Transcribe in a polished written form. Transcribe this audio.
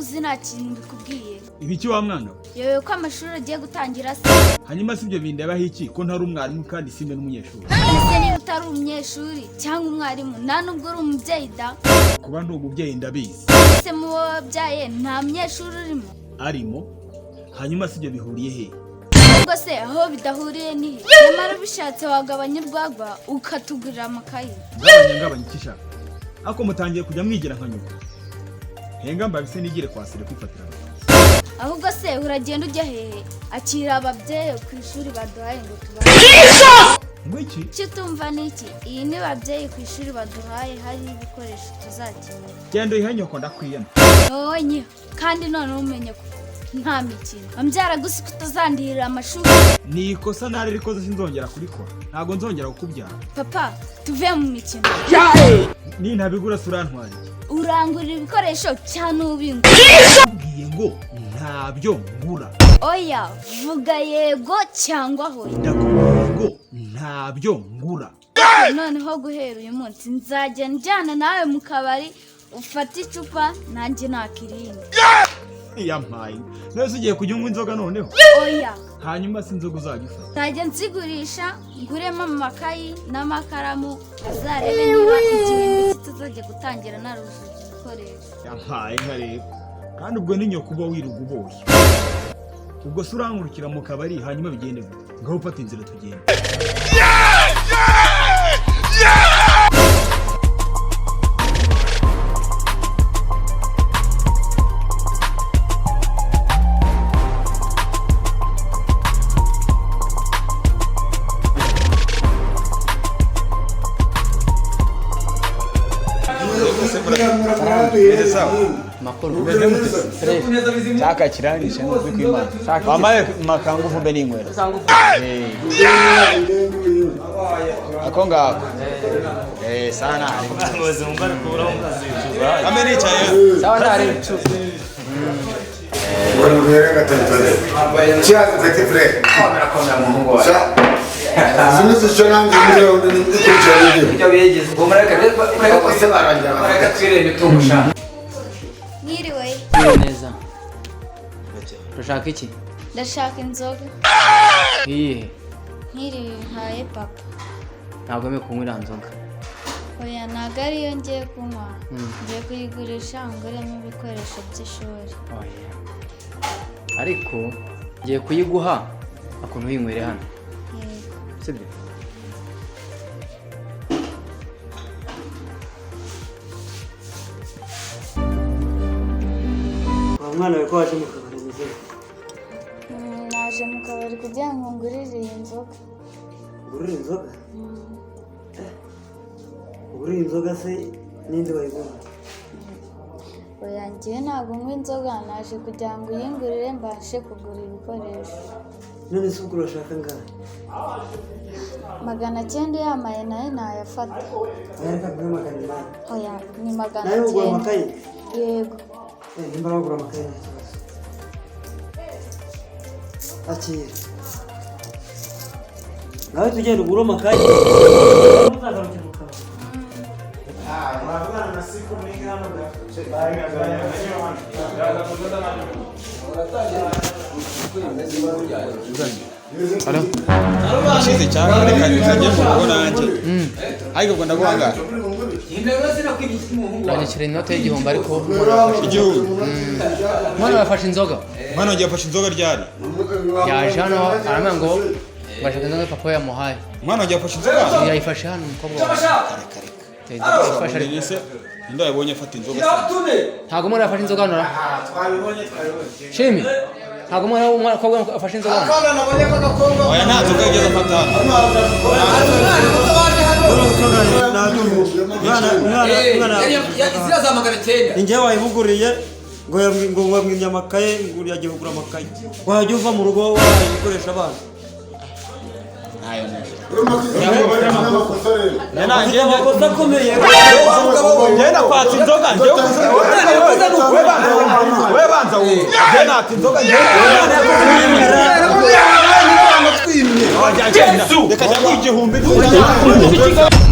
uzi nta kintu bikubwiye? Ibiki wa mwana we? Yewe, ko amashuri agiye gutangira se? Hanyuma si ibyo bindebaho iki ko ntari umwarimu kandi simbe n'umunyeshuri? Ese niba utari umunyeshuri cyangwa umwarimu, nta nubwo uri umubyeyi da? Kuba ndi umubyeyi ndabizi. Ese mu bo wabyaye nta munyeshuri urimo? Arimo. Hanyuma si ibyo bihuriye he? Ubwo se aho bidahuriye ni he? Nyamara ubishatse wagabanya urwagwa ukatugurira amakayi. Ngabanya, ngabanya iki shaka? Ariko mutangiye kujya mwigira nka nyoko. Henga mbabise nigire kwasire kwifatira amakayi. Ahubwo se uragenda ujya hehe? Akira ababyeyi ku ishuri baduhaye ngo tubahe. Ngo iki? Icyo utumva ni iki? Iyi ni babyeyi ku ishuri baduhaye, hari ibikoresho tuzakenera. Genda uyihe nyoko, ndakwiyana. Wowe nyiha, kandi noneho umenye ko nta mikino ambyara gusa, ko utazandihirira amashuri. Ni ikosa ntari rikoze, sinzongera kurikora, ntabwo nzongera kukubyara. Papa, tuve mu mikino. Nintabigura se urantwara iki? Urangurira ibikoresho cyane ubingura. Ubwiye ngo ntabyo ngura. Oya, vuga yego cyangwa hoya. Ndakubwiye ngo ntabyo ngura. Noneho guhera uyu munsi nzajya njyana nawe mu kabari, ufate icupa nanjye nakirinde. Yampaye, none ugiye kujya unywa inzoga noneho? Oya. Hanyuma si inzoga uzajya ufata? Nzajya nzigurisha nguremo amakayi n'amakaramu, azarebe niba igihembwe kitazajya gutangira narujuje ibikoresho. Yampaye nka rero, kandi ubwo ni nyoko uba wirirwa uboshye. Ubwo se urankurikira mu kabari hanyuma bigende gute? Ngaho ufata inzira tugende. Makuru. Cyaka kiranyishe n'ukuri kw'Imana. Wambaye makangufu mbe n'inywera. Ako ngako. Eh, sana. Ambe nicaye. Sawa, ntari. Cheers, petit frère. Zimwe nanjye ngiye Ibyo bigeze ubwo mureka bose barangira. Mureka twirire imitungo sha. Mwiriwe. Mwiriwe neza. Urashaka iki? Ndashaka inzoga. Iyihe? Nkiriwe nkaye papa. Ntabwo wemewe kunywa iriya nzoga. Oya, ntabwo ariyo ngiye kunywa, ngiye kuyigurisha nguremo ibikoresho by'ishuri. Oya. Ariko ngiye kuyiguha akuntu uyinywere hano. Yego. Sibyo? Wa mwana we, ko waje mu kabari meze? Naje mu kabari kugira ngo ngurire iyi nzoga. Ugurira inzoga? Ugurira inzoga se n'indi wayigura? Oya, ngiye ntabwo nywa inzoga, naje kugira ngo uyingurire mbashe kugura ibikoresho. None se ubwo urashaka angahe? 900 yamaye nayo nayafata. Oya, reka nguhe 800. Oya, ni magana Nawe ugura cyenda. amakayi? Yego. Eh, nimba wagura amakayi nta kibazo, akira nawe tugenda ugure amakayi, ntuzagaruke mu kabari. Ashize cyangwa reka njye mu rugo nanjye. Ariko ubwo ndaguhangara. Uranyishyura inote y'1000 ariko. 1000? Umwana yafashe inzoga. Mwana wanjye yafashe inzoga ryari? Yaje hano aramubwira ngo ashaka inzoga papa we yamuhaye. Umwana wanjye yafashe inzoga? Yayifashe hano umukobwa wawe. Yayifashe ariko. Ese ninde wabonye afata inzoga se? Ntabwo umwana yafashe inzoga hano ra? Shimi, ntabwo umwana w'umukobwa afashe inzoga hano. Oya, nta nzoga yigeze afata hano. Umwana Ziriya za 900. Ni njyewe wayimuguriye, ngo ngo wamwimye amakaye, ngo yagiye kugura amakaye, wajya uva mu rugo warayikoresha abana. Nanjye Amakosa akomeye. Njye nakwatsa inzoga njye. We banza wumve. Njye natsa inzoga njye. Reka njya 1000.